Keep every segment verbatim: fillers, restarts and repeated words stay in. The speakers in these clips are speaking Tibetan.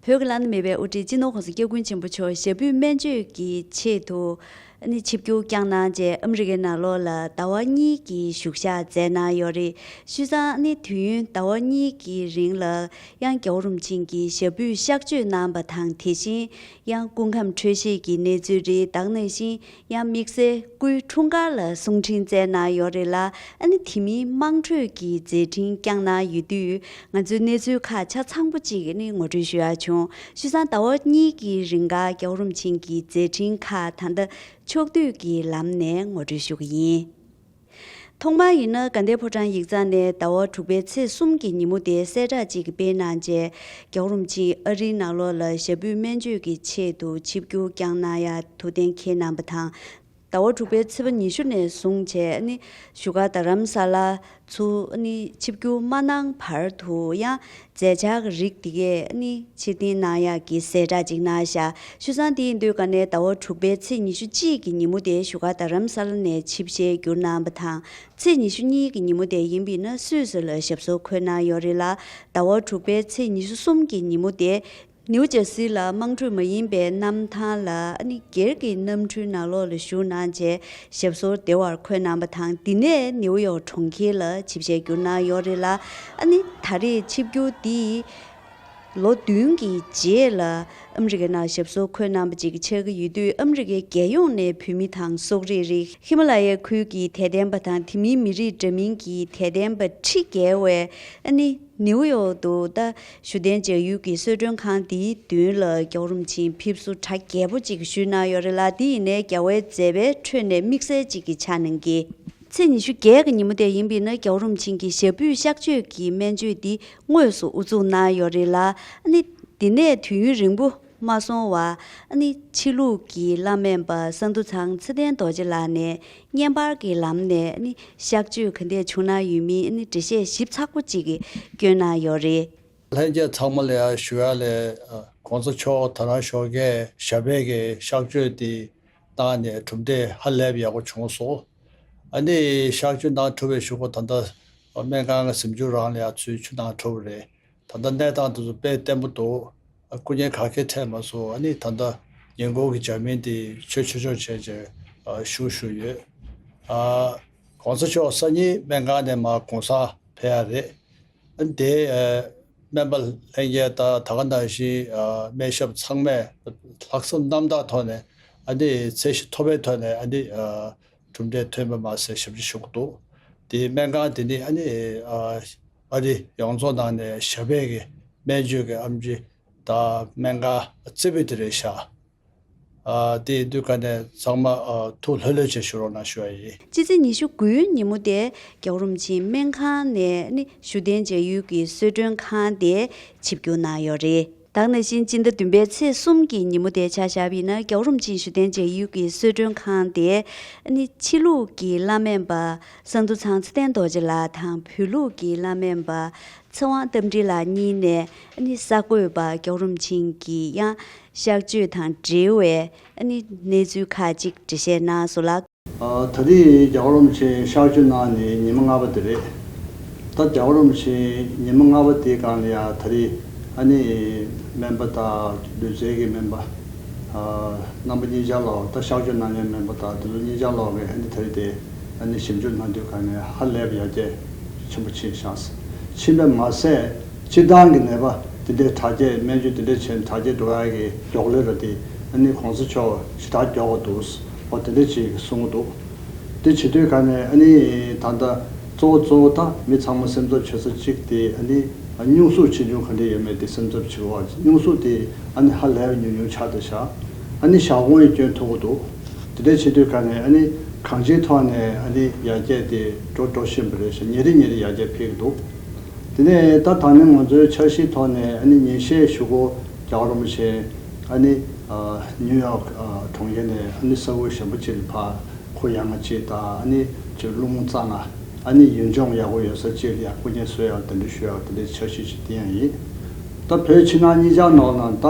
བོད་ཀྱི་བླ་ན་མེད་པའི་དབུ་ཁྲིད་སྤྱི་ནོར་༸གོང་ས་༸སྐྱབས་མགོན་ཆེན་པོ་མཆོག་ཞབས་པུས་སྨན་བཅོས་ཀྱི་ཆེད་དུ་ཨ་ནི་ཆིབས་བསྒྱུར་བསྐྱངས་གནང་རྗེས་ཨ་མི་རི་ཀའི་ནང་ལོགས་ལ་ཟླ་བ་གཉིས་ཀྱི་བཞུགས་ཞག་མཛད་གནང་ཡོད་རེད། བྱས་ཙང་ཨ་ནི་དུས་ཡུན་ཟླ་བ་གཉིས་ཀྱི་རིང་ལ་ཡང་རྒྱལ་བ་རིན་པོ་ཆེ་གིས་ཞབས་པུས་གཤག་བཅོས་གནང་པ་དང་དེ་བཞིན་ཡང་སྐུ་ཁམས་འཕྲོད་བཞེས་ཀྱི་གནས་ཚུལ་རེད། ད་ག་ནང་བཞིན་ཡང་དམིགས་བསལ་སྐུའི་འཁྲུངས་སྐར་ལ་གསུང་འཕྲིན་བསྩལ་གནང་ཡོད་རེད་ལ། ཨ་ནི་དེ་མིན་དམངས་ཁྲོད་ཀྱི་མཛད་འཕྲིན་བསྐྱངས་གནང་ཡོད་དུས་ང་ཚོས་གནས་ཚུལ་ཁག་ཆ་ཚང་པོ་གཅིག་ཨ་ནི་ངོ་སྤྲོད་ཞུ་ཡག་བྱུང་། བྱས་ཙང་ཟླ་བ་གཉིས་ཀྱི་རིང་ག་རྒྱལ་བ་རིན་པོ་ཆེ་གི་མཛད་འཕྲིན་ཁག་ད་ལྟ་ཕྱོགས་བསྡུས་ཀྱི་ལམ་ནས་ངོ་སྤྲོད་ཞུ་གི་ཡིན། ཐོག་མར་ཡིན་ན་དགའ་ལྡན་ཕོ་བྲང་ཡིག་ཚང་ནས་ཟླ་བ་དྲུག་པའི་ཚེས་གསུམ་གྱི་ཉིན་མོ་དེ་གསལ་བསྒྲགས་གཅིག་སྤེལ་གནང་རྗེས་རྒྱལ་བ་རིན་པོ་ཆེ་ཨ་རིའི་ནང་ལོགས་ལ་ཞབས་པུས་སྨན་བཅོས་ཀྱི་ཆེད་དུ་ཆིབས་བསྒྱུར་བསྐྱངས་གནང་ཡག་ཐུགས་གཏན་འཁེལ་གནང་པ་དང་། ཟླ་བ་དྲུག་པའི་ཚེས་པ་ཉི་ཤུ་ནས་བཟུང་བྱས་ཨ་ནི་བཞུགས་སྒར་རྡ་རམ་ས་ལ་ཚུར་ཨ་ནི་ཆིབས་བསྒྱུར་མ་གནང་བར་དུ་ཡང་མཛད་འཆར་གྱི་རིགས་དེ་གས་ཨ་ནི་ཕྱིར་འཐེན་གནང་ཡག་གི་གསལ་བསྒྲགས་ཅིག་གནང་བཞག་བྱས་ཙང་དེ་ཡིན་དུས་ག་ནས་ཟླ་བ་དྲུག་པའི་ཚེས་ཉི་ཤུ་གཅིག་གི་ཉིན་མོ་དེ་བཞུགས་སྒར་རྡ་རམ་ས་ལ་ནས་ཆིབས་ཞལ་བསྒྱུར་གནང་པ་དང་། ཚེས་ཉི་ཤུ་གཉིས་ཀྱི་ཉིན་མོ་དེ་ཡིན་པས་ན་སུད་སི་ལ་ཞབས་སོར་འཁོད་གནང་ཡོད་རེད་ལ། ཟླ་བ་དྲུག་པའི་ཚེས་ཉི་ཤུ་གསུམ་གྱི་ཉིན་མོ་དེ་ནིའུ་ཇར་སི་ལ་དམངས་ཁྲོད་མ་ཡིན་པའི་གནམ་ཐང་ལ་ཨ་ནི་སྒེར་གྱི་གནམ་གྲུའི་ནང་ལོགས་ལ་བཞུགས་གནང་རྗེས་ཞབས་སོར་བདེ་བར་འཁོད་གནང་པ་དང་། འདི་ནས་ནིའུ་ཡོག་གྲོང་ཁྱེར་ལ་ཆིབས་ཞལ་བསྒྱུར་གནང་ཡོད་རེད་ལ། ཨ་ནི་ད་རེས་ཆིབས་བསྒྱུར་འདི་ལོ་བདུན་གྱི་རྗེས་ལ་ཨ་མི་རི་ཀའི་ནང་ཞབས་སོར་འཁོད་གནང་པ་ཅིག་ཆགས་ཀྱི་ཡོད་དུས། ཨ་མི་རི་ཀའི་རྒྱལ་ཡོངས་ནས་བོད་མི་དང་སོག་རིགས་རིགས་ཧི་མ་ལ་ཡའི་ཁུལ་གྱི་དད་ལྡན་པ་དང་དེ་མིན་མི་རིགས་འདྲ་མིན་གྱི་དད་ལྡན་པ་ཁྲི་བརྒལ་བས་ཨ་ནི་ནིའུ་ཡོག་ཏུ་ད་བཞུགས་གདན་འཇགས་ཡུལ་གྱི་གསོལ་མགྲོན་ཁང་འདིའི་མདུན་ལ་རྒྱལ་བ་རིན་པོ་ཆེ་ཕེབས་བསུ་གྲ་རྒྱས་པོ་ཅིག་ཞུས་གནང་ཡོད་རེད་ལ། དེ་ཡིན་ནའི་རྒྱལ་བའི་མཛད་པའི་ཁྲོད་ནས་དམིགས་བསལ་ཅིག་གི་ཆ་ནང་གི་ཚེས་ཉི་ཤུ་བརྒྱད་ཀྱི་ཉིན་མོ་དེ་ཡིན་པས་ན་རྒྱལ་བ་རིན་པོ་ཆེ་གི་ཞབས་པུས་གཤག་བཅོས་ཀྱི་སྨན་བཅོས་འདི་དངོས་སུ་དབུ་འཛུགས་གནང་ཡོད་རེད་ལ། ཨ་ནི་འདི་ནས་དུས་ཡུན་རིང་པོ་མ་སོང་བར་ཨ་ནི་ཕྱི་ལུགས་ཀྱི་བླ་སྨན་པ་གསང་ཐུགས་ཚང་ཚེ་བརྟན་རྡོ་རྗེ་ལགས་ནས་བརྙན་པར་གྱི་ལམ་ནས་ཨ་ནི་གཤག་བཅོས་ག་འདྲས་བྱུང་གནང་ཡོད་མིན་ཨ་ནི་འགྲེལ་བཤད་ཞིབ་ཚགས་པོ་ཅིག་བསྐྱོན་གནང་ཡོད་རེད། ལྷན་རྒྱས་ཚང་མ་ལ་ཡང་ཞུ་ཡག་ལས། ཨ། གོང་ས་མཆོག་ད་རང་ཞོགས་ཀས་ཞབས་པད་ཀྱི་གཤག་བཅོས་དེ་གནང་ནས་གྲུབ་འབྲས་ཧ་ལས་པ་ཡག་པོ་བྱུང་སོང་། ཨ་ནི་གཤག་བཅོས་གནང་གྲུབ་པའི་གཞུག་གུ་ད་ལྟ་སྨན་ཁང་གི་གཟིམ་ཆུང་རང་ལ་ཡང་ཚུར་ཆུ་གནང་གྲུབ་པ་རེད། ད་ལྟ་གནས་སྟངས་དེ་ཚོ་དཔེ་བརྟན་པོ་འདུག་ཨ། སྐུ་ངལ་ག་གེ་འཕྲད་མ་སོང་། ཨ་ནི་ད་ལྟ་ཉིན་གུང་གི་ཇ་མིན་དེ་ཆོས་ཆོས་ཆོས་བྱས་བྱས། ཨ། བཞུགས་བཞུགས་ཡོད། ཨ། གོང་ས་མཆོག་སང་ཉིན་སྨན་ཁང་ནས་མར་གུང་སེང་ཕེབས་ཡག་རེད། ཨ་ནི་དེ། ཨ། སྨན་པ་ལྷན་རྒྱས་དང་ད་ག་ནང་བཞིན། ཨ། སྨན་ཞབས་ཚང་མས་ལྷག་བསམ་རྣམ་དག་ཐོག་ནས་ཨ་ནི་ཚད་གཞི་མཐོ་པོའི་ཐོག་ནས་ཨ་ནི། ཨ། གྲུབ་འབྲས་ཐོན་པ་མ་ཟད་ཞབས་ཕྱི་ཞུ་གི་འདུག་དེ་སྨན་ཁང་དེ་ནི་ཨ་ནི། ཨ། ཨ་རི་ཡོངས་རྫོགས་ནང་ནས་ཞབས་པད་ཀྱི་སྨན་བཅོས་ཀྱི་ཨེམ་ཆི་དང་སྨན་ཁང་རྩེ་ཕུད་དེ་རེད་ཤག་ཨ། དེ་ཡིན་དུས་ག་ནས་ཚང་མ། ཨ། ཐུགས་ལྷོད་ལྷོད་བྱས་བཞུགས་རོགས་གནང་ཞུ་བ་ཡིན། སྤྱི་ཚེས་ཉི་ཤུ་དགུའི་ཉིན་མོ་དེ་རྒྱལ་བ་རིན་པོ་ཆེ་སྨན་ཁང་ནས་ནི་བཞུགས་གདན་འཇགས་ཡུལ་གྱི་གསོལ་མགྲོན་ཁང་དེ་ཆིབས་བསྒྱུར་གནང་ཡོད་རེད། ད་ག་ནང་བཞིན་སྤྱི་ཟླ་བདུན་པའི་ཚེས་གསུམ་གྱི་ཉིན་མོ་དེ་ཆ་བཞག་པ་ཡིན་ན་རྒྱལ་བ་རིན་པོ་ཆེ་བཞུགས་གདན་འཇགས་ཡུལ་གྱི་གསོལ་མགྲོན་ཁང་དེ་ནི་ཕྱི་ལུགས་ཀྱི་བླ་སྨན་པ་གསང་ཐུགས་ཚང་ཚེ་བརྟན་རྡོ་རྗེ་ལགས་དང་བོད་ལུགས་ཀྱི་བླ་སྨན་པ་ཚེ་དབང་རྟ་མགྲིན་ལགས་གཉིས་ནས་ནི་གསར་འགོད་པ་རྒྱལ་བ་རིན་པོ་ཆེ་གི་ཡང་གཤག་བཅོས་དང་འབྲེལ་བའི་ནི་གནས་ཚུལ་ཁག་ཅིག་འགྲེལ་བཤད་གནང་སོང་ལགས། ཨ། ད་རེས་རྒྱལ་བ་རིན་པོ་ཆེ་གཤག་བཅོས་གནང་ནས་ཉི་མ་ལྔ་པ་དེ་རེད། ད་རྒྱལ་བ་རིན་པོ་ཆེ་ཉི་མ་ལྔ་པ་དེའི་སྒང་ལ་ཡང་ད་རེས་ཨ་ནི་སྨན་པ་དང་ལུས་རྩལ་གྱི་སྨན་པ། ཨ། རྣམ་པ་གཉིས་ཆར་ལོག་ད་གཤག་བཅོས་གནང་མཁན་སྨན་པ་དང་དེ་ཚོ་གཉིས་ཆར་ལོག་གིས་ཨ་ནི་ད་རེས་དེ་ཨ་ནི་ཞིབ་འཇུག་གནང་དུས་ག་ནས་ཧ་ལས་པ་ཡར་རྒྱས་ཆེན་པོ་ཕྱིན་ཤག་ཕྱིན་པས་མ་ཟད་སྤྱིར་བཏང་གི་ནད་པ་དེ་འདྲའི་དྲག་སྐྱེད་སྨན་བཅོས་དེ་འདྲ་བྱས་ནས་དྲག་སྐྱེད་འགྲོ་ཡག་གི་མགྱོགས་ལོས་ར་དེ་ཨ་ནི་གོང་ས་མཆོག་ཞེ་དྲག་མགྱོགས་པ་འདུག་འོ་དེ་འདྲ་ཅིག་གསུང་གི་འདུག་དེ་བྱེད་དུས་ག་ནས་ཨ་ནི་ད་ལྟ་གཙོ་བོ་གཙོ་བོ་ད་མི་ཚང་མ་སེམས་འཚབ་བྱེད་ས་གཅིག་དེ་ཨ་ནི་སྙུང་གཟུགས་ཆེ་ཆུང་ག་འདྲ་ཡོད་མེད་དེ་སེམས་འཚབ་བྱེད་དགོས་པ། སྙུང་གཟུགས་དེ་ཨ་ནི་ཧ་ལས་པ་ཉུང་ཉུང་ཆགས་བསྡད་ཤག་ཨ་ནི་ཞག་དགོང་ཡང་སྐྱོན་ཐུག་གི་འདུག་དེ་འདྲ་བྱེད་དུས་ག་ནས་ཨ་ནི་གང་ཅིའི་ཐོག་ནས་ཨ་ནི་ཡར་རྒྱས་དེ་འགྲོ་འགྲོ་བཞིན་པ་རེད་ཤག་ཉིན་རེ་ཉིན་རེ་ཡར་རྒྱས་འཕེལ་གྱི་འདུག་དེ་ནས་ད་ད་ནི་ང་ཚོའི་འཆར་གཞིའི་ཐོག་ནས་ཨ་ནི་ཉིན་ཤས་གཞུག་གུ་རྒྱལ་བ་རིན་པོ་ཆེ་ཨ་ནི་ཨ་ནིའུ་ཡོག་ཨ་གྲོང་ཁྱེར་ནས་ཨ་ནི་ས་ཁུལ་གཞན་པ་ཅིག་ལ་ཕར་ཁོ་ཡ་ང་ཅིག་དང་ཨ་ནི་ཅིག་རླུང་རྩ་ན་ཨ་ནི་ཡུལ་ལྗོངས་ཡག་པོ་ཡོད་ས་ཅིག་ལ་ཡ་སྐུ་ཉིད་གསོལ་ཡག་དེ་འདྲ་ཞུ་ཡག་དེ་འདྲའི་འཆར་གཞི་ཅིག་དེ་ཡང་ཡིན། ད་བོད་ཕྱི་ནང་གཉིས་ཆར་ནང་ལ་ད་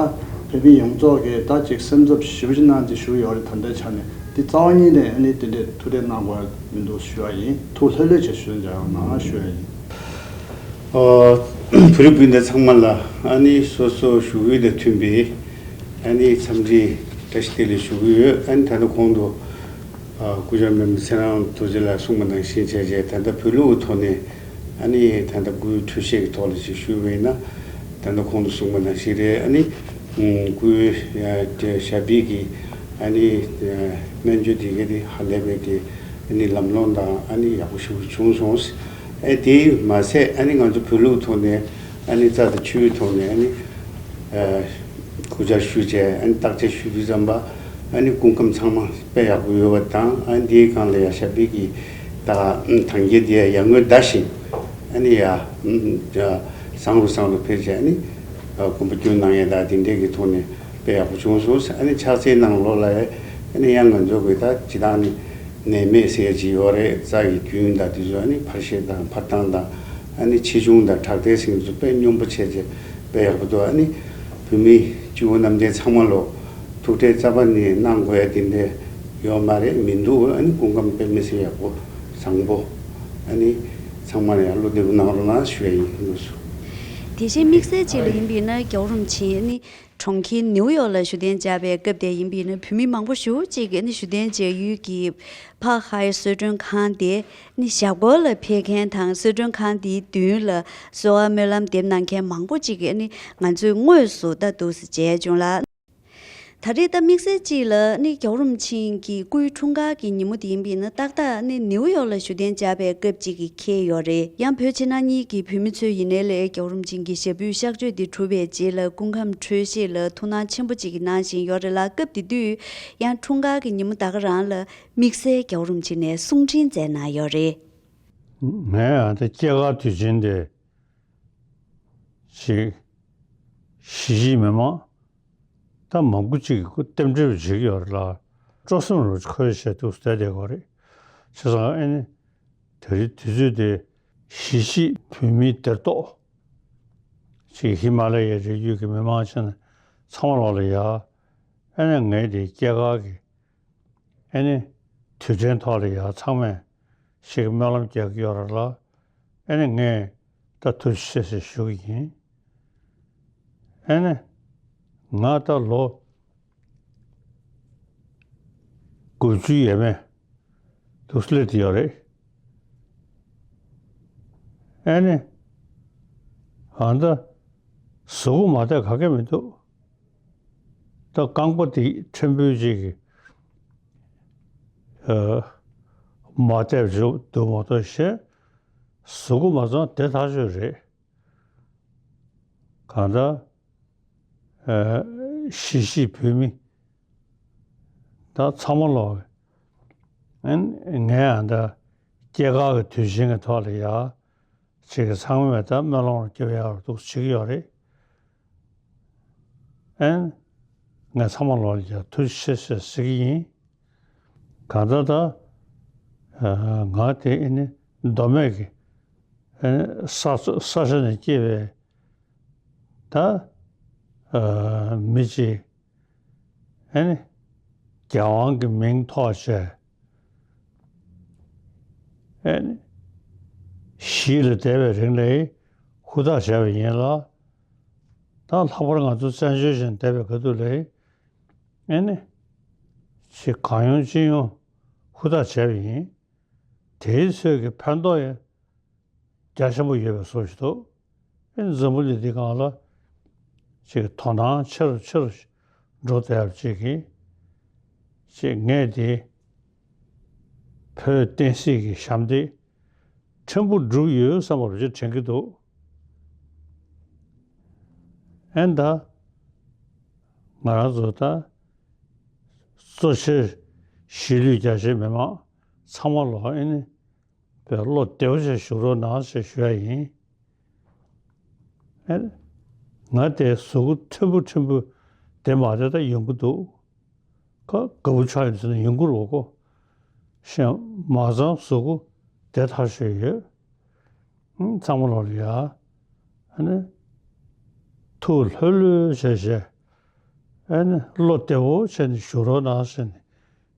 བོད་མི་ཡོངས་རྫོགས་ཀྱིས་ད་ཅིག་སེམས་འཚབ་ཞེ་པོ་ཅིག་གནང་སྟེ་བཞུགས་ཡོད་རེད། ད་ལྟའི་ཆ་ནས་འདི་རྩ་བ་ཉིད་ནས་ཨ་ནི་དེ་འདྲའི་ཐུགས་ཁྲལ་གནང་དགོས་མི་འདུག་ཞུ་བ་ཡིན། ཐུགས་ལྷོད་ལྷོད་བྱས་ཞུ་འཇགས་ཡོང་གནང་ཞུ་བ་ཡིན། ཨ། བོད་རིགས་སྤུན་ཟླ་ཚང་མ་ལ་ཨ་ནི་སོ་སོ་ཞུ་སྐུལ་དང་མཐུན་པའི་ཨ་ནི་འཚམས་འདྲི་བཀྲ་ཤིས་བདེ་ལེགས་ཞུ་གི་ཡོད། ཨ་ནི་ད་ལྟ་གོང་དུ་ཨ་སྐུ་ཞབས་སྨན་པ་ཚེ་རིང་རྡོ་རྗེ་ལགས་གསུངས་པ་ནང་བཞིན་བྱས་རྗེས་ད་ལྟ་བོད་ལུགས་ཀྱི་ཐོག་ནས་ཨ་ནི་ད་ལྟ་སྐུའི་འཕྲོད་བཞེས་ཀྱི་ཐོག་ལ་ཅིག་ཞུས་པ་ཡིན་ན། ད་ལྟ་གོང་དུ་གསུངས་པ་ནང་བཞིན་རེད། ཨ་ནི་སྐུའི་ཞབས་པད་ཀྱི་ཨ་ནི་སྨན་བཅོས་དེ་ག་དེ་ཧ་ལས་པའི་གི་ཨ་ནི་ལམ་ལྷོང་དང་ཨ་ནི་ཡག་པོ་ཞེ་པོ་བྱུང་སོང་། ཨ་དེ་མ་ཟད་ཨ་ནི་ང་ཚོ་བོད་ལུགས་ཐོག་ནས་ཨ་ནི་རྩ་དང་ཆུའི་ཐོག་ནས་ཨ་ནི་སྐུ་བཅར་ཞུས་བྱས་ཨ་ནི་བརྟག་དཔྱད་ཞུས་དུས་ཙམ་པ་ཨ་ནི་སྐུ་ཁམས་ཚང་མ་དཔེ་ཡག་པོ་ཡོད་པ་དང་། ཨ་ནི་དེའི་སྒང་ལ་ཡང་ཞབས་པད་ཀྱི་ད་ཐང་རྒྱལ་དེ་ཡང་ཡར་ངོའི་ཟླ་བཞིན་ཨ་ནི་ཡ་བཟང་རུ་བཟང་རུ་འཕེལ་བྱས་ཨ་ནི་དགོངས་པ་སྐྱོན་གནང་ཡས་དང་དེ་འདྲས་ཀྱི་ཐོག་ནས་དཔེ་ཡག་པོ་བྱུང་སོང་། ཨ་ནི་ཕྱག་འཚལ་གནང་ལོ་ལ་ཨ་ནི་ཡང་ང་ཚོ་གི་ད་སྤྱི་བཏང་ནི་ནད་མེད་ཟེར་གྱི་ཡོད་རེད། རྩ་ཡི་རྒྱུན་དང་དེ་ཚོ་ཨ་ནི་འཕར་ཤེས་དང་འཕར་སྟངས་དང་ཨ་ནི་ཆེ་ཆུང་དང་ཁྲག་ཐལ་ཟེར་གྱི་ཚོ་དཔེ་སྙོམས་པོ་བྱས་བྱས་དཔེ་ཡག་པོ་འདུག་ཨ་ནི་བོད་མི་སྤྱི་བོ་གནམ་བསྟན་ཚང་མ་ལོ་ཐུགས་ཁྲལ་རྩ་བ་ནས་གནང་དགོས་ཡ་དེ་འདྲས་ཡོད་མ་རེད། མི་འདུག་ཨ་ནི་སྐུ་ཁམས་དཔེ་མི་སྲིད་ཡག་པོ་བཟང་པོ། ཨ་ནི་ཚང་མ་ལ་ཡང་བློ་བདེ་པོ་གནང་རོགས་གནང་ཞུ་ཡ་ཡིན་ལགས་སོ། དེ་བཞིན་དམིགས་བསལ་ཅིག་ལ་ཡིན་པས་ན་རྒྱལ་བ་རིན་པོ་ཆེ་ནི་གྲོང་ཁྱེར་ནེའུ་ཡོག་ལ་བཞུགས་གདན་འཇགས་པའི་སྐབས་དེ་ཡིན་པས་ན་བོད་མི་མང་པོ་ཞེ་པོ་ཅིག་གིས་ནི་བཞུགས་གདན་འཇགས་ཡུལ་གྱི་ཕ་ཧའི་གསོལ་མགྲོན་ཁང་དེ་ནི་ཞབས་སྐོར་ལ་ཕེབས་མཁན་དང་གསོལ་མགྲོན་ཁང་དེའི་མདུན་ལ་གསོལ་བ་སྨོན་ལམ་འདེབས་གནང་མཁན་མང་པོ་ཅིག་གིས་ནི་ང་ཚོས་དངོས་སུ་ད་འདུག་སེ་མཇལ་བྱུང་ལགས། ད་རེས་ད་དམིགས་བསལ་ཅིག་ལ་ནི་རྒྱལ་བ་རིན་པོ་ཆེ་གི་སྐུའི་འཁྲུངས་སྐར་གྱི་ཉིན་མོ་དེ་ཡིན་པས་ན་ཏག་ཏག་ནི་ནེའུ་ཡོག་ལ་བཞུགས་གདན་འཇགས་པའི་སྐབས་ཅིག་གི་འཁེལ་ཡོད་རེད། ཡང་བོད་ཕྱི་ནང་གཉིས་ཀྱི་བོད་མི་ཚོས་ཡིན་ནའི་ལས་རྒྱལ་བ་རིན་པོ་ཆེ་གི་ཞབས་པུས་གཤགས་བཅོས་དེ་གྲུབ་པའི་རྗེས་ལ་སྐུ་ཁམས་འཕྲོད་བཞེས་ལ་ཐུགས་སྣང་ཆེན་པོ་ཅིག་གི་གནང་བཞིན་ཡོད་རེད་ལ། སྐབས་དེ་དུས་ཡང་འཁྲུངས་སྐར་གྱི་ཉིན་མོ་ད་ག་རང་ལ་དམིགས་བསལ་རྒྱལ་བ་རིན་པོ་ཆེ་ནས་གསུང་འཕྲིན་མཛད་གནང་ཡོད་རེད། ངས་ཨ་ད་སྐྱེས་སྐར་དུས་ཆེན་དེ་ཞིག་གཞིས་བྱེས་མི་མང་ད་མང་པོ་ཅིག་གིས་རྟེན་འབྲེལ་བྱེད་ཀྱི་ཡོད་རེད་ལ། སྤྲོ་སེམས་རུ་འཁོལ་བྱས་འདུག་བསྡད་བསྡད་ཀྱི་ཡོད་རེད། བྱས་ཙང་ཨ་ནི་དེ་རིང་དུས་ཚོད་དེ་གཞིས་བྱེས་བོད་མིའི་སྡེར་གཏོགས་ཅིག་ཧི་མ་ལ་ཡའི་རི་རྒྱུད་ཀྱི་མི་མང་ཆེ་ཚང་མ་ལོག་ལ་ཡ་ཨ་ནི་ངའི་དེ་སྐྱེས་སྐར་གྱི་ཨ་ནི་དུས་དྲན་ཐོག་ལ་ཡ་ཚང་མས་ཞིག་སྨོན་ལམ་རྒྱག་གི་ཡོད་རེད་ལ། ཨ་ནི་ངས་ད་ཐུགས་རྗེ་ཆེ་ཞུ་གི་ཡིན། ཨ་ནི་ང་ད་ལོ་དགུ་བཅུ་ཡས་མས་འདུག་སླེབས་ཡོད་རེད། ཨ་ནི་ཨ་ད་གཟུགས་པོ་མ་བདེ་ག་གེ་མི་འདུག་ད་རྐང་པ་དེ་ཕྲན་བུ་ཅིག་གི་ཨ་མ་བདེ་བ་འདུག་མ་གཏོགས་གཞན་གཟུགས་པོ་མ་ཚང་བདེ་ཐག་ཆོད་རེད། གང་ལྟར་ཨ་གཞིས་བྱེས་བོད་མི་ད་ཚང་མ་ལོག་ཨ་ནི་ངས་ཨ་ད་སྐྱེས་སྐར་གྱི་དུས་ཆེན་གྱི་ཐོག་ལ་ཡ་ཅིག་གི་ཚང་མས་ད་སྨོན་ལམ་རྒྱབ་ཡག་འདུག་བྱེད་ཀྱི་ཡོད་རེད། ཨན། ངས་ཚང་མ་ལོག་ལ་ཡ་ཐུགས་རྗེ་ཆེ་ཞེས་ཟེར་གྱི་ཡིན། གང་ལྟར་ད་ཨ་ང་དེ་ཨ་ནི་མདོ་སྨད་ཀྱི་ཨ་ནི་ས་ས་ཆ་ནས་སྐྱེས་པའི་ད་ཨ་མི་གཅིག་ཨ་ནི་རྒྱལ་དབང་གི་མིང་ཐོགས་བྱས་ཨ་ནི་གཞིས་ལ་བསྡད་པའི་རིང་ལ་ཧུར་ཐག་བྱས་པ་ཡིན་ལ། ད་ལྷག་པར་ང་ཚོ་བཙན་བྱོལ་ཞིག་བསྡད་པའི་སྐབས་དུས་ལ་ཨ་ནི་ཅིག་གང་ཡོང་ཅི་ཡོང་ཧུར་ཐག་བྱས་པ་ཡིན། དེའི་ཚོད་ཀྱི་ཕན་ཐོགས་ཡང་རྒྱ་ཆེན་པོ་ཡོད་པའི་བཟོ་ཞིག་འདུག་ཨེ་འཛམ་བུ་གླིང་འདི་སྒང་ལ་ཅིག་དོ་སྣང་ཆེ་རུ་ཆེ་རུ་འགྲོ་བསྡད་ཡག་ཅིག་གིས་ཅིག་ངས་དེ་བོད་བསྟན་སྲིད་ཀྱི་ཞབས་འདེགས་ཕྲན་བུ་བསྒྲུབས་ཡོད་བསམ་པ་རུ་ཅིག་དྲན་གྱི་འདུག་ཨེ་ད་ང་རང་ཚོ་ད་གཙོ་ཆེར་གཞིས་ལུས་རྒྱ་ཆེའི་མི་མང་ཚང་མ་ལོག་ཨེ་ནི་བློ་བདེ་བོ་ཞིག་བཞུགས་རོགས་གནང་ཞེས་ཞུ་ཡ་ཡིན། ཨེ། ང་དེ་གཟུགས་པོ་ཕྲན་བུ་ཕྲན་བུ་བདེ་མ་བདེ་ད་ཡོང་གི་འདུག་ཁ་དགའ་པོ་ཆགས་ཡོང་ཟེར་ན་ཡོང་གི་རེད་གོ། གཞན་མ་ཚང་གཟུགས་པོ་བདེ་ཐག་ཆོད་ཡོད། ཨང་། ཚང་མ་ལོག་ལ་ཡ། ཨ་ནི། ཐུགས་ལྷོད་ལྷོད་བྱས་བྱས། ཨ་ནི་བློ་བདེ་བོ་བྱས་ནས་བཞུགས་རོགས་གནང་ཟེར་ནས་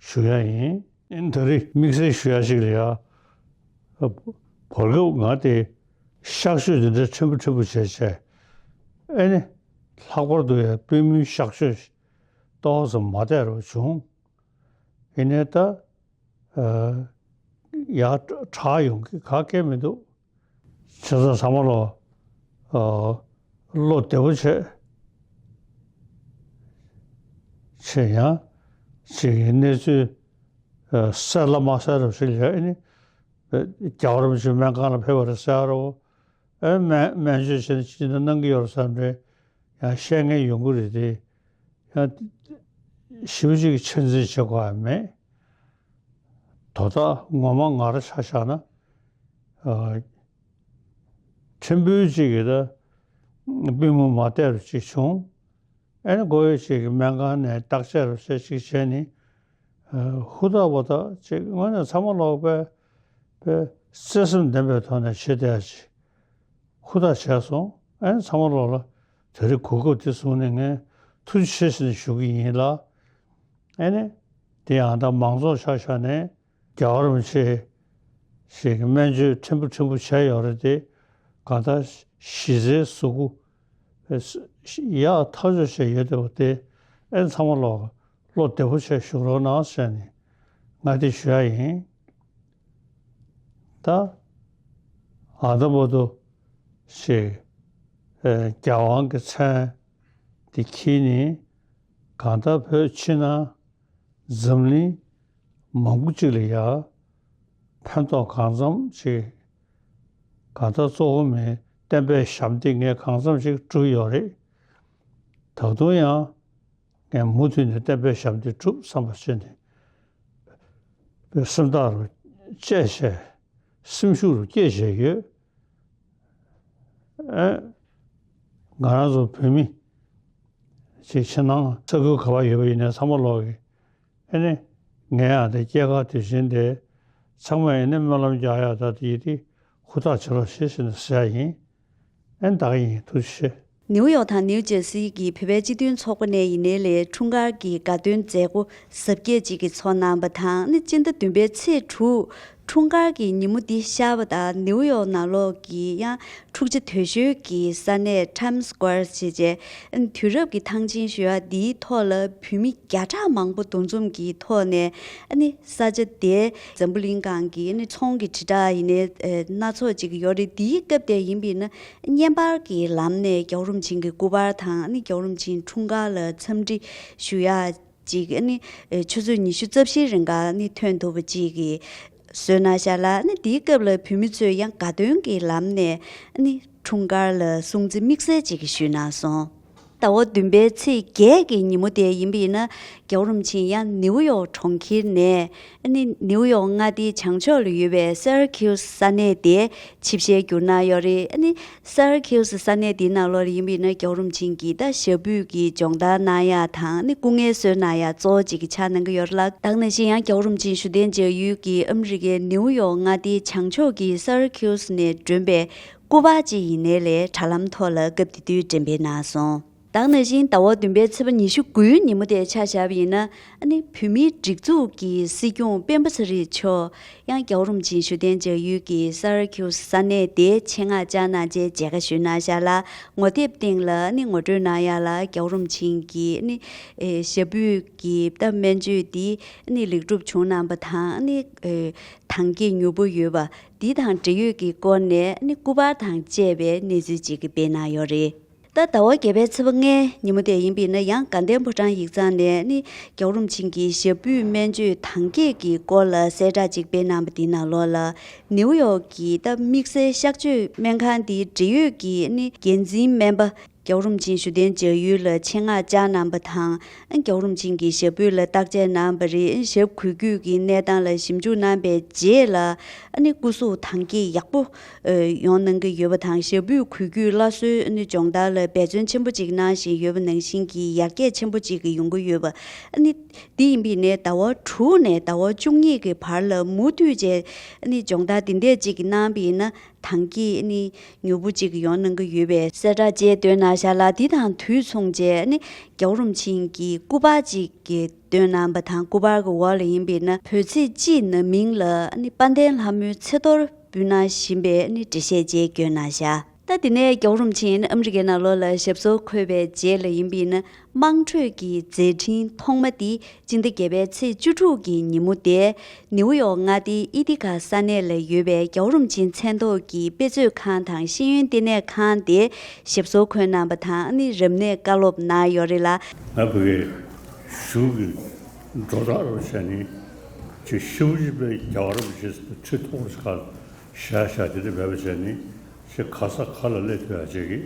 ཞུ་ཡ་ཡིན། ཨ་ནི་ད་རེས་དམིགས་བསལ་ཞུ་ཡ་ཞིག་ལ་ཡ། བར་སྐབས་ང་དེ་ གཤག་བཅོས་དེ་འདྲ་ཕྲན་བུ་ཕྲན་བུ་བྱས་བྱས། ཨེ་ནི། ལྷག་པར་དུ་ཡང་པུས་མོའི་གཤག་བཅོས་ཏོག་ཙམ་མ་བདེ་བ་བྱུང་། ཡིན་ནའི་ད། ཨ། ཡར་དྲག་ཡོང་གི་ག་གེ་མི་འདུག་བྱས་ཙང་ཚང་མ་ལོ། ཨ། བློ་བདེ་པོ་བྱས། བྱས་ཡང་། ཅིག་གནས་ཚུལ། ཨ། གསལ་ལ་མ་གསལ་རབས་ཤིག་ལ་ཨེ་ནི། རྒྱལ་བ་རིན་པོ་ཆེ་སྨན་ཁང་ལ་ཕེབས་པ་རེད་ཟེར་རོ། ཨེ། སྨན་སྨན་བཅོས་བྱས་ནས་ཅི་འདྲ་གནང་གི་ཡོད་རེད་བསམ་འདྲ་ཡང་བཤད་མཁན་ཡོང་གི་རེད་དེ། ཡང་ཞེ་པོ་ཅིག་ཆ་འཛིན་བྱེད་དགོས་ཡ་མེད། དོ་བདག་ངོ་མ་ང་རང་ཆ་བཞག་ན། ཨ། ཕྲན་བུ་ཅིག་གིས་ད་པུས་མོ་མ་བདེ་རུ་ཅིག་བྱུང་། ཨེ་ནི་མགོ་ཡོད་ཅིག་གི་སྨན་ཁང་ནས་བརྟག་དཔྱད་རུ་ཟེར་ཅིག་བྱས་ནི། ཨ། ཧུར་ཐག་པ་ཐག་ཅིག་དངོས་གནས་ཚང་མ་ལོག་པའི་པའི་བརྩེ་སེམས་ལྡན་པའི་ཐོག་ནས་བྱེད་བསྡད་ཅིག་ཧུར་ཐག་བྱས་སོང་། ཨེ་ནི་ཚང་མ་ལོག་ལ་དེ་རིང་གོ་སྐབས་འདི་བཟུང་ནས་ངས་ཐུགས་རྗེ་ཆེ་ཟེར་ནས་ཞུ་གི་ཡིན་ལ། ཨེ་ནི། དེ་ཡང་ད་མང་ཚོགས་ཆ་བཞག་ནས་རྒྱལ་བ་རིན་པོ་ཆེ་ཞིག་གི་སྨན་བཅོས་ཕྲན་བུ་ཕྲན་བུ་བྱས་ཡོད་རེད་དེ། གང་ལྟར་གཞི་རྩའི་གཟུགས་པོ་ཡག་ཐག་ཆོད་བྱས་ཡོད་བསྡད་པ་དེ། ཨེ་ཚང་མ་ལོག་བློ་བདེ་པོ་བྱས་བཞུགས་རོགས་གནང་ཟེར་ནས་ང་དེ་ཞུ་ཡ་ཡིན། ད་ཨ་ད་བར་དུ་ཞིག་ཨེ་རྒྱལ་དབང་གི་མཚན་དེ་འཁྱེར་ནས་གང་ལྟར་བོད་ཕྱི་ནང་འཛམ་གླིང་མང་པོ་ཅིག་ལ་ཡ་ཕན་ཐོགས་གང་འཚམ་ཅིག་གང་ལྟར་གཙོ་བོ་མིན་བསྟན་པའི་ཞབས་འདེགས་ངས་གང་འཚམ་ཅིག་བསྒྲུབས་ཡོད་རེད། ད་དུང་ཡང་ངས་མུ་མཐུད་ནས་བསྟན་པའི་ཞབས་འདེགས་བསྒྲུབ་བསམ་པ་བྱས་ནས་སེམས་ཐག་རུ་བཅད་བྱས། སེམས་ཤུགས་རུ་བསྐྱེད་བྱས་ཡོད། ཨེ། ང་རང་ཚོ་བོད་མི་ཅིག་ཕྱི་ནང་ས་ཁུལ་ག་པར་ཡོད་པ་ཡིན་ནའི་ཚང་མ་ལོག་གི། ཨེ་ནི། ངས་ཨ་འདི་སྐྱེས་སྐར་དུས་ཆེན་དེ་ཚང་མས་ཨེ་ནི་སྨོན་ལམ་རྒྱག་ཡ་ད་དེ་ཡིན་དེ་ཧུར་ཐག་བྱེད་རོགས་ཞེས་ཟེར་ནས་ཟེར་ཡ་ཡིན། ཨེ་ནི་ད་ག་ཡིན། ཐུགས་རྗེ་ཆེ། ནེའུ་ཡོག་དང་ནེའུ་ཇར་སི་གི་བོད་པའི་སྤྱི་མཐུན་ཚོགས་པ་ནས་ཡིན་ནའི་ལས་འཁྲུངས་སྐར་གྱི་དགའ་སྟོན་མཛད་སྒོ་གཟབ་རྒྱས་ཅིག་གི་ཚོགས་གནང་བ་དང་ནི་སྤྱི་ཟླ་བདུན་པའི་ཚེས་དྲུག་འཁྲུངས་སྐར་གྱི་ཉིན་མོ་འདི་ཤར་བ་དང་ནེའུ་ཡོག་ནང་ལོགས་ཀྱི་ཡང་འཁྲུག་ཆ་དོད་ཤོས་ཀྱི་ས་གནས་Times Square ཞེས་བྱས་དུས་རབས་ཀྱི་ཐང་ཆེན་ཞུ་ཡག་འདིའི་ཐོག་ལ་བོད་མི་བརྒྱ་ཕྲག་མང་པོ་འདུ་འཛོམས་ཀྱི་ཐོག་ནས་ཨ་ནི་ས་ཆ་དེ་འཛམ་བུ་གླིང་སྒང་གི་ཨ་ནི་ཚོང་གི་དྲིལ་བསྒྲགས་ཡིན་ནའི་སྣ་ཚོགས་ཅིག་ཡོད་རེད། འདིའི་སྐབས་དེ་ཡིན་པས་ན། བརྙན་པར་གྱི་ལམ་ནས་རྒྱལ་བ་རིན་པོ་ཆེ་གི་སྐུ་པར་དང་ནི་རྒྱལ་བ་རིན་པོ་ཆེ་འཁྲུངས་སྐར་ལ་འཚམས་འདྲི་ཞུ་ཡག་ཅིག་ནི་ཆུ་ཚོད་ཉི་ཤུ་རྩ་བཞིའི་རིང་ག་ནི་ཐོན་ཐུབ་པ་ཅིག་གི་བཟོས་གནང་ཤག་ལ། ནི་དེའི་སྐབས་ལ་བོད་མི་ཚོས་ཡང་དགའ་སྟོན་གྱི་ལམ་ནས་ནི་འཁྲུངས་སྐར་ལ་སྲུང་བརྩི་དམིགས་བསལ་ཅིག་ཞུས་གནང་སོང་། ཟླ་བ་བདུན་པའི་ཚེས་བརྒྱད་ཀྱི་ཉིན་མོ་དེ་ཡིན་པ་ཡིན་ན་རྒྱལ་བ་རིན་པོ་ཆེ་ཡང་ནེའུ་ཡོག་གྲོང་ཁྱེར་ནས་ཨ་ནི་ནེའུ་ཡོག་མངའ་སྡེའི་བྱང་ཕྱོགས་ལ་ཡོད་པའི་Syracuse་ས་གནས་དེ་ཆིབས་ཞལ་བསྒྱུར་གནང་ཡོད་རེད། ཨ་ནི་Syracuse་ས་གནས་དེའི་ནང་ལོགས་ལ་ཡིན་པ་ཡིན་ན་རྒྱལ་བ་རིན་པོ་ཆེ་གི་ད་ཞབས་པུས་ཀྱི་སྦྱོང་བརྡར་གནང་ཡག་དང་ནི་སྐུ་ངལ་གསོ་གནང་ཡག་གཙོ་བོ་གཅིག་གི་ཆ་གནང་གི་ཡོད་རེད་ལ། ད་ག་ནང་བཞིན་ཡང་རྒྱལ་བ་རིན་པོ་ཆེ་བཞུགས་གདན་འཇགས་ཡུལ་གྱི་ཨ་མི་རི་ཀའི་ནེའུ་ཡོག་མངའ་སྡེའི་བྱང་ཕྱོགས་ཀྱི་Syracuse་ནས་བསྒྲོན་པའི་སྐུ་པར་ཅིག་ཡིན་ནའི་ལས་དྲ་ལམ་ཐོག་ལ་སྐབས་དེ་དུས་འགྲེམས་སྤེལ་གནང་སོང་། ད་ག་ནང་བཞིན་ཟླ་བ་བདུན་པའི་ཚེས་པ་ཉི་ཤུ་དགུའི་ཉིན་མོ་དེ་ཆ་བཞག་པ་ཡིན་ན་ཨ་ནི་བོད་མིའི་སྒྲིག་འཛུགས་ཀྱི་སྲིད་སྐྱོང་སྤེན་པ་ཚེ་རིང་མཆོག་ཡང་རྒྱལ་བ་རིན་པོ་ཆེ་བཞུགས་གདན་འཇགས་ཡུལ་གྱི་Syracuse་ས་གནས་དེའི་ཆེད་མངགས་བཅར་གནང་རྗེས་མཇལ་ཁ་ཞུས་གནང་ཤག་ལ། ངོ་དེབ་སྟེང་ལ་ཨ་ནི་ངོ་སྤྲོད་གནང་ཡག་ལ་རྒྱལ་བ་རིན་པོ་ཆེ་གི་ཨ་ནི་ཨེ་ཞབས་པུས་ཀྱི་ད་སྨན་བཅོས་འདི་ཨ་ནི་ལེགས་གྲུབ་བྱུང་གནང་པ་དང་ཨ་ནི་ཨེ་ཐང་གི་མྱུར་པོ་ཡོད་པ་འདི་དང་འབྲེལ་ཡོད་ཀྱི་སྐོར་ནས་ཨ་ནི་སྐུ་པར་དང་བཅས་པའི་གནས་ཚུལ་ཅིག་སྤེལ་གནང་ཡོད་རེད། ད་ཟླ་བ་བརྒྱད་པའི་ཚེས་པ་ལྔའི་ཉིན་མོ་དེ་ཡིན་པས་ན་ཡང་དགའ་ལྡན་ཕོ་བྲང་ཡིག་ཚང་ནས་ནི་རྒྱལ་བ་རིན་པོ་ཆེ་གི་ཞབས་པུས་སྨན་བཅོས་དང་སྐྱེད་ཀྱི་སྐོར་ལ་གསལ་བསྒྲགས་ཅིག་སྤེལ་གནང་པ་འདི་ནང་ལོགས་ལ་ནེའུ་ཡོག་གི་ད་དམིགས་བསལ་གཤག་བཅོས་སྨན་ཁང་འདིའི་འབྲེལ་ཡོད་ཀྱི་ནི་འགན་འཛིན་སྨན་པ་རྒྱལ་བ་རིན་པོ་ཆེ་བཞུགས་གདན་འཇགས་ཡུལ་ལ་ཆེད་མངགས་བཅར་གནང་པ་དང་རྒྱལ་བ་རིན་པོ་ཆེ་གི་ཞབས་པུས་ལ་བརྟག་དཔྱད་གནང་པ་རེད། ཞབས་གུས་གུས་ཀྱི་གནས་སྟངས་ལ་ཞིབ་འཇུག་གནང་པའི་རྗེས་ལ་ཨ་ནི་སྐུ་གཟུགས་དྭངས་སྐྱེད་ཡག་པོ་ཡོང་གནང་གི་ཡོད་པ་དང་ཞབས་པུས་གུས་གུས་སླར་གསོའི་ཨ་ནི་སྦྱོང་བརྡར་ལ་འབད་བརྩོན་ཆེན་པོ་ཅིག་གནང་བཞིན་ཡོད་པ་ནང་བཞིན་གྱི་ཡར་རྒྱས་ཆེན་པོ་ཅིག་ཡོང་གི་ཡོད་པ་ཨ་ནི་འདི་ཡིན་པས་ནས་ཟླ་བ་དྲུག་ནས་ཟླ་བ་བཅུ་གཉིས་ཀྱི་བར་ལ་མུ་མཐུད་བྱས་ཨ་ནི་སྦྱོང་བརྡར་འདི་འདྲས་ཅིག་གནང་པ་ཡིན་ན། དང་གི་ནི་མྱུར་པོ་ཅིག་ཡོང་གནང་གི་ཡོད་པའི་གསལ་བསྒྲགས་བཅས་བཏོན་གནང་ཤག་ལ། འདི་དང་དུས་མཚུངས་བྱས་ནི་རྒྱལ་བ་རིན་པོ་ཆེ་གི་སྐུ་པར་ཅིག་གི་བཏོན་གནང་པ་དང་སྐུ་པར་གྱི་འོག་ལ་ཡིན་པས་ན་བོད་ཚེས་གཅིག་ནམ་ཡིན་ལ་ནི་དཔལ་ལྡན་ལྷ་མོའི་ཚེ་གཏོར་ ཕུལ་གནང་བཞིན་པའི་ནི་འགྲེལ་བཤད་བཅས་བསྐྱོན་གནང་བཞག་ད་དེ་ནས་རྒྱལ་བ་རིན་པོ་ཆེ་ནི་ཨ་མི་རི་ཀའི་ནང་ལོགས་ལ་ཞབས་སོར་འཁོད་པའི་རྗེས་ལ་ཡིན་པས་ན། དམངས་ཁྲོད་ཀྱི་མཛད་འཕྲིན་ཐོག་མ་དེ་སྤྱི་ཟླ་བརྒྱད་པའི་ཚེས་བཅུ་དྲུག་གི་ཉིན་མོ་དེ། ནིའུ་ཡོག་མངའ་སྡེའི་ཨི་ཐི་ཁ་ས་གནས་ལ་ཡོད་པའི་རྒྱལ་བ་རིན་པོ་ཆེ་མཚན་ཐོག་གི་དཔེ་མཛོད་ཁང་དང་ཤེས་ཡོན་ལྟེ་གནས་ཁང་དེ་ཞབས་སོར་འཁོད་གནང་པ་དང་ནི་རབ་གནས་བཀའ་སློབ་གནང་ཡོད་རེད་ལ། ང་ཕ་གིའི་གཞུང་གི་སྒྲོ་བཏགས་རོགས་བྱས་ནས་ཅིག་ཤུགས་ཆེ་བའི་རྒྱལ་བ་རིན་པོ་ཆེ་ཁྲི་ཐོག་ཁ་བཞག་བཞག་དེ་འདྲ་མེད་པ་བྱས་ནས་ཅིག་ག་ས་ག་ལ་སླེབས་ཐུབ་ཡ་བྱེད་ཀྱི་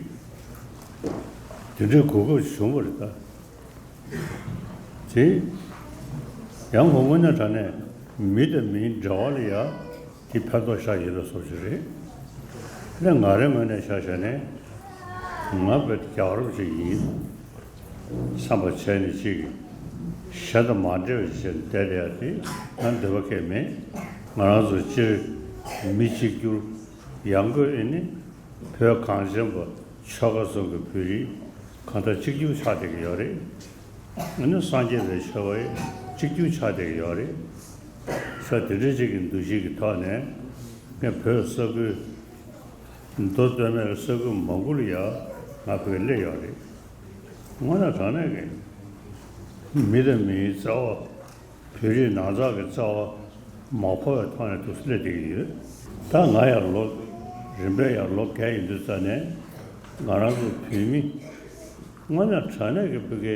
དེ་འདྲའི་གོ་སྐབས་བྱུང་བ་རེད་ད། དེ་ཡང་ངོ་དངོས་གནས་དྲང་གནས་མི་དང་མིའི་འབྲེལ་བ་ལ་ཡ་དེ་ཕན་ཐོགས་ཤར་ཡོད་པའི་བཟོ་ཞིག་རེད། དེ་ང་རའི་ངོས་ནས་ཆ་བཞག་ནས་ང་བོད་རྒྱ་གར་ཅིག་ཡིན་བསམ་པ་བྱས་ནས་ཅིག་གཞན་དང་མ་འདྲེས་པ་ཞིག་བྱས་ནས་བསྡད་བསྡད་ཡ་དེ་ང་འདོད་པ་སྐྱེ་མེད། ང་རང་ཚོ་སྤྱིར་མི་གཅིག་གྱུར་ཡང་སྒོས་ཨེ་ནི་བོད་གངས་ཅན་པ་ཆོལ་ཁ་གསུམ་གྱི་བོད་རིགས་གང་ལྟར་གཅིག་གྱུར་ཆགས་བསྡད་ཀྱི་ཡོད་རེད། ཨ་ནི་སངས་རྒྱས་པའི་ཆོས་པ་གཅིག་གྱུར་ཆགས་བསྡད་ཀྱི་ཡོད་རེད། ས་དེ་འདྲ་ཅིག་གི་འདུ་ཤེས་ཀྱི་ཐོག་ནས་ངས་བོད་ས་ཁུལ་མདོ་སྟོད་སྨད་ཀྱི་ས་ཁུལ་མང་པོ་ལ་ཡང་ང་ཕ་གི་སླེབས་ཡོད་རེད། དངོས་གནས་དྲང་གནས་ཀྱི་མི་དང་མིའི་རྩ་བ། བོད་རིགས་ནང་ཚགས་ཀྱི་རྩ་བ་མ་འཕོ་བའི་ཐོག་ནས་འདུག་སེ་སླེབས་བསྡད་ཀྱི་ཡོད། ད་ང་ཡང་ལོ་རིམ་པས་ཡང་ལོ་བརྒྱ་ཡིན་དུས་ཙ་ནས་ང་རང་ཚོ་བོད་མི་དངོས་གནས་དྲང་གནས་ཀྱི་བོད་ཀྱི་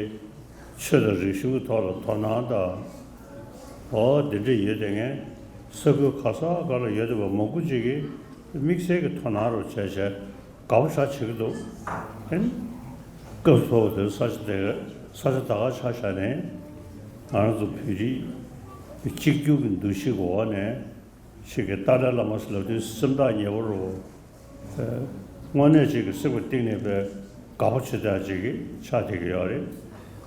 ཆོས་དང་རིག་གཞུང་གི་ཐོག་ལ་དོ་སྣང་དང་། འོ་འདི་འདྲ་ཡོད་དེ་ངས་ས་ཁུལ་ག་ས་ག་ལ་ཡོད་བསྡད་པ་མང་པོ་ཅིག་གིས་དམིགས་བསལ་གྱི་དོ་སྣང་རོགས་བྱས་བྱས། དགའ་པོ་ཞེ་དྲག་བྱེད་ཀྱི་འདུག་ཨེ་ནི། སྐབས་ཐོག་དེར་ས་ཆ་དེ་ས་ཆ་ད་ག་ཆ་བཞག་ནས་ང་རང་ཚོ་བོད་རིགས་གཅིག་གྱུར་གྱི་འདུ་ཤེས་འོག་ནས་ཞིག་གི་ཏཱ་ལའི་བླ་མ་ཟེར་ལབ་དུས་སེམས་ཐག་ཉེ་པོ་རུ། དངོས་གནས་ཅིག་གི་སེམས་ཀྱི་གཏིང་ནས་དཔེ་དགའ་པོ་བྱེད་ཐབས་ཅིག་གི་ཆགས་བསྡད་ཀྱི་ཡོད་རེད།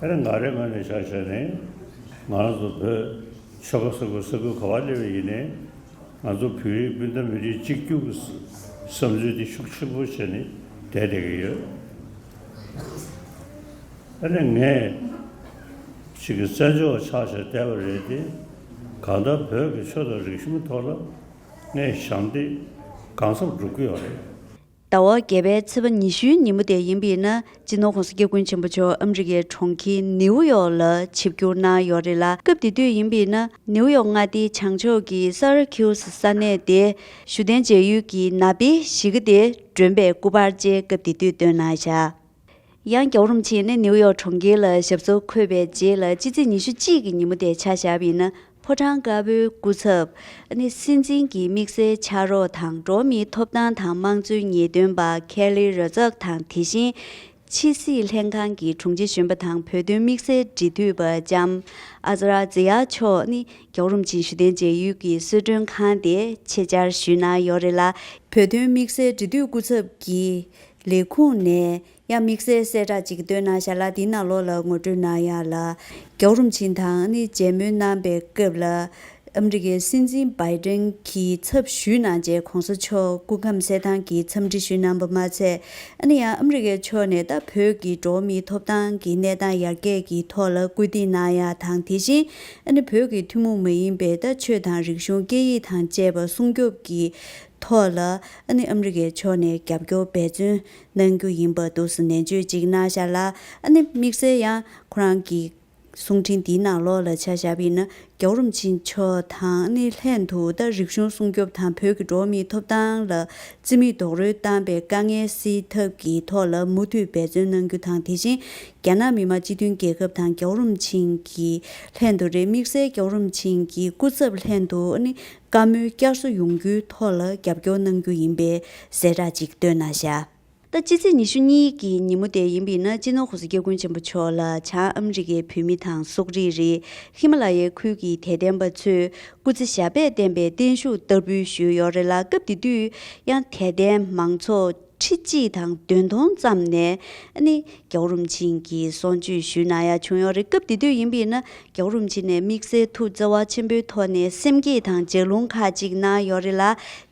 ཨེ་ནི་ང་རའི་ངོས་ནས་ཆ་བཞག་ནས་ང་རང་ཚོ་བོད་ཆོལ་ཁ་གསུམ་གྱི་ས་ཁུལ་ག་པར་སླེབས་པ་ཡིན་ནའི། ང་ཚོ་བོད་རིགས་སྤུན་ཟླ་མི་རིགས་གཅིག་གྱུར་གྱི་བསམ་ཚུལ་དེ་ཤུགས་ཆེན་པོ་བྱས་ནས་བསྡད་བསྡད་ཀྱི་ཡོད། ཨ་ནི་ངས་ཅིག་གི་བཙན་བྱོལ་བ་ཆགས་བྱས་བསྡད་པ་རེད་དེ། གང་ལྟར་བོད་ཀྱི་ཆོས་དང་རིག་གཞུང་ཐོག་ལ་ངས་ཞབས་འདེགས་གང་འཚམ་སྒྲུབ་ཀྱི་ཡོད་རེད། ཟླ་བ་བརྒྱད་པའི་ཚེས་པ་ཉི་ཤུའི་ཉིན་མོ་དེ་ཡིན་པས་ན། སྤྱི་ནོར་༸གོང་ས་སྐྱབས་མགོན་ཆེན་པོ་མཆོག་ཨ་མི་རི་ཀའི་གྲོང་ཁྱེར་ནིའུ་ཡོག་ལ་ཆིབས་བསྒྱུར་གནང་ཡོད་རེད་ལ། སྐབས་དེ་དུས་ཡིན་པས་ན། ནིའུ་ཡོག་མངའ་སྡེའི་བྱང་ཕྱོགས་ཀྱི་སཱ་ར་ཁིའུ་སི་ས་གནས་དེ་བཞུགས་གདན་མཇལ་ཡུལ་གྱི་ནཱ་པའི་གཞིས་ཀ་དེ་མགྲོན་པོས་སྐུ་པར་བཅས་སྐབས་དེ་དུས་བཏོན་གནང་བཞག་ཡང་རྒྱལ་བ་རིན་པོ་ཆེ་ནི་ནིའུ་ཡོག་གྲོང་ཁྱེར་ལ་ཞབས་སོར་འཁོད་པའི་རྗེས་ལ། སྤྱི་ཚེས་ཉི་ཤུ་གཅིག་གི་ཉིན་མོ་དེ་ཆ་བཞག་པ་ཡིན་ན། ཕོ་བྲང་དཀར་པོའི་སྐུ་ཚབ། ཨ་ནི་སྲིད་འཛིན་གྱི་དམིགས་བསལ་ཕྱག་རོགས་དང་། འགྲོ་བ་མིའི་ཐོབ་ཐང་དང་དམངས་གཙོའི་ངེས་སྟོན་པ་ཁེ་ལི་རོ་ཛག་དང་། དེ་བཞིན་ཕྱི་སྲིད་ལྷན་ཁང་གི་དྲུང་ཆེ་གཞོན་པ་དང་། བོད་དོན་དམིགས་བསལ་འབྲེལ་མཐུད་པ་ལྕམ་ཨ་ཛ་ར་ཛི་ཡ་མཆོག་ནི་རྒྱལ་བ་རིན་པོ་ཆེ་བཞུགས་གདན་མཇལ་ཡུལ་གྱི་གསོལ་མགྲོན་ཁང་དེ་ཆེད་བཅར་ཞུས་གནང་ཡོད་རེད་ལ། བོད་དོན་དམིགས་བསལ་འབྲེལ་མཐུད་སྐུ་ཚབ་ཀྱི་ལས་ཁུངས་ནས། ཡང་དམིགས་བསལ་གསལ་བསྒྲགས་ཅིག་བཏོན་གནང་བཞག་ལ། དེའི་ནང་ལོགས་ལ་ངོ་སྤྲོད་གནང་ཡག་ལ། རྒྱལ་བ་རིན་པོ་ཆེ་དང་ནི་མཇལ་མོལ་གནང་པའི་སྐབས་ལ། ཨ་མི་རི་ཀའི་སྲིད་འཛིན་བྷའི་ཏན་གྱི་ཚབ་ཞུས་གནང་རྗེས། ༸གོང་ས་མཆོག་སྐུ་ཁམས་གསལ་ཐང་གི་འཚམས་འདྲི་ཞུས་གནང་པ་མ་ཚད། ཨ་ནི་ཡང་ཨ་མི་རི་ཀའི་ཕྱོགས་ནས་ད་བོད་ཀྱི་འགྲོ་བ་མིའི་ཐོབ་ཐང་གི་གནས་སྟངས་ཡར་རྒྱས་ཀྱི་ཐོག་ལ་སྐུལ་འདེད་གནང་ཡག་དང་། དེ་བཞིན་ཨ་ནི་བོད་ཀྱི་ཐུན་མོང་མ་ཡིན་པའི་ད་ཆོས་དང་རིག་གཞུང་སྐད་ཡིག་དང་བཅས་པ་སྲུང་སྐྱོབ་ཀྱི་ཐོག་ལ་ཨ་ནི་ཨ་མི་རི་ཀའི་ཕྱོགས་ནས་རྒྱབ་སྐྱོར་འབད་བརྩོན་གནང་རྒྱུ་ཡིན་པ་འདུག་སེ་ནན་བརྗོད་ཅིག་གནང་བཞག་ལ། ཨ་ནི་དམིགས་བསལ་ཡང་ཁོ་རང་གི་གསུང་འཕྲིན་འདིའི་ནང་ལོགས་ལ་ཆ་བཞག་པ་ཡིན་ན། རྒྱལ་བ་རིན་པོ་ཆེ་མཆོག་དང་ཨ་ནི་ལྷན་དུ་ད་རིག་གཞུང་སྲུང་སྐྱོབ་དང་བོད་ཀྱི་འགྲོ་བ་མིའི་ཐོབ་ཐང་ལ་རྩིས་མེད་རྡོག་རོལ་བཏང་པའི་དཀའ་ངལ་སེལ་ཐབས་ཀྱི་ཐོག་ལ་མུ་མཐུད་འབད་བརྩོན་གནང་རྒྱུ་དང་། དེ་བཞིན་རྒྱ་ནག་མི་དམངས་སྤྱི་མཐུན་རྒྱལ་ཁབ་དང་རྒྱལ་བ་རིན་པོ་ཆེ་གི་ལྷན་དུ་རེད། དམིགས་བསལ་རྒྱལ་བ་རིན་པོ་ཆེ་གི་སྐུ་ཚབ་ལྷན་དུ་ཨ་ནི་བཀའ་མོལ་བསྐྱར་གསོ་ཡོང་རྒྱུའི་ཐོག་ལ་རྒྱབ་སྐྱོར་གནང་རྒྱུ་ཡིན་པའི་གསལ་བསྒྲགས་ཅིག་བཏོན་གནང་བཞག་ད་སྤྱི་ཚེས་ཉི་ཤུ་གཉིས་ཀྱི་ཉིན་མོ་དེ་ཡིན་པ་ཡིན་ན། སྤྱི་ནོར་༸གོང་ས་༸སྐྱབས་མགོན་ཆེན་པོ་མཆོག་ལ་བྱང་ཨ་མི་རི་ཀའི་བོད་མི་དང་། སོག་རིགས་རེད། ཧི་མ་ལ་ཡའི་ཁུལ་གྱི་དད་ལྡན་པ་ཚོས་སྐུ་ཚེ་ཞབས་པད་བརྟན་པའི་བརྟན་བཞུགས་བསྟར་འབུལ་ཞུས་ཡོད་རེད་ལ། སྐབས་དེ་དུས་ཡང་དད་ལྡན་མང་ཚོགས་ཁྲི་གཅིག་དང་བདུན་སྟོང་ཙམ་ནས་ཨ་ནི་རྒྱལ་བ་རིན་པོ་ཆེ་གི་གསུང་ཆོས་ཞུས་གནང་ཡ་བྱུང་ཡོད་རེད། སྐབས་དེ་དུས་ཡིན་པ་ཡིན་ན། རྒྱལ་བ་རིན་པོ་ཆེ་ནས་དམིགས་བསལ་ཐུགས་བརྩེ་བ་ཆེན་པོའི་ཐོག་ནས་སེམས་བསྐྱེད་དང་ལྗགས་ལུང་ཁག་ཅིག་གནང་ཡོད་རེད་ལ།